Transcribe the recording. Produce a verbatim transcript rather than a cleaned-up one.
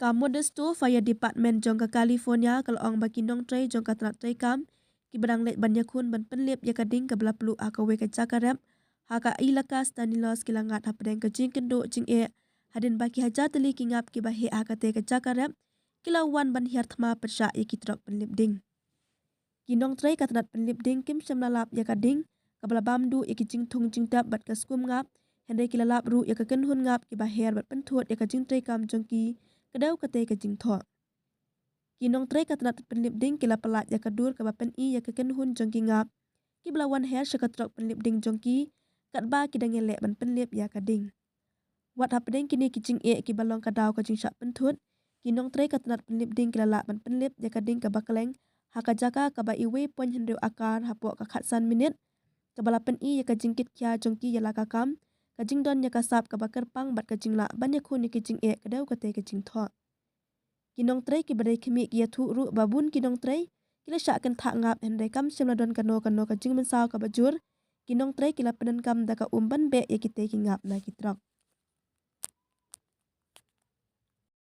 Ka Modesto Fire Department jong ka California ka la ong ba ki nongtrei jong ka tnat treikam kiba dang leit ban ïakhun ban pynlip ïa ka ding kaba la pluh ha kawei ka jaka rep ha ka Ilaka Stanislaus ki la ngat hapdeng ka jingkynduh jingeh hadien ba ki hajar tylli ki ngap kiba heh ha katei ka jaka rep ki la wan ban hiar thma pyrshah ïa ki trok pynlip ding. Ki nongtrei ka tnat pynlip ding kim shym la lap ïa ka ding kaba la bam duh ïa ki jingthung jingtep bad ka skum ngap, hynrei ki la lap ruh ïa ka kynhun ngap kiba her bad pynthut ïa ka jingtreikam jong ki ka dei katei ka jingthoh. Ki nongtrei ka tnat pynlip ding ki la pyllait ïa ka dur kaba pyni ïa ka kynhun jong ki ngap kiba la wan her sha ka trok pynlip ding jong ki katba ki dang ïaleh ban pynlip ïa ka ding. Wat hapdeng kine ki jingeh kiba long ka daw ka jingshah pynthut, ki nongtrei ka tnat pynlip ding ki la lah ban pynlip ïa ka ding kaba kylleng ha ka jaka kaba iwei point hynriew akar hapoh ka khatsan minit, kaba la pyni ïa ka jingkitkhia jong ki ïa la ka kam, ka jingdon ïa ka sap kaba kyrpang bad ka jinglah ban ïakhun ïa ki jingeh ka dei katei ka jingthoh. Ki nongtrei kiba dei khmih ki ïathuh ruh ba bun ki nongtrei ki la shah kynthah ngap, hynrei kam shym la don kano kano ka jingmynsaw kaba jur. Ki nongtrei ki la pyndonkam da ka um ban beh ïa kitei ki ngap na ki trok.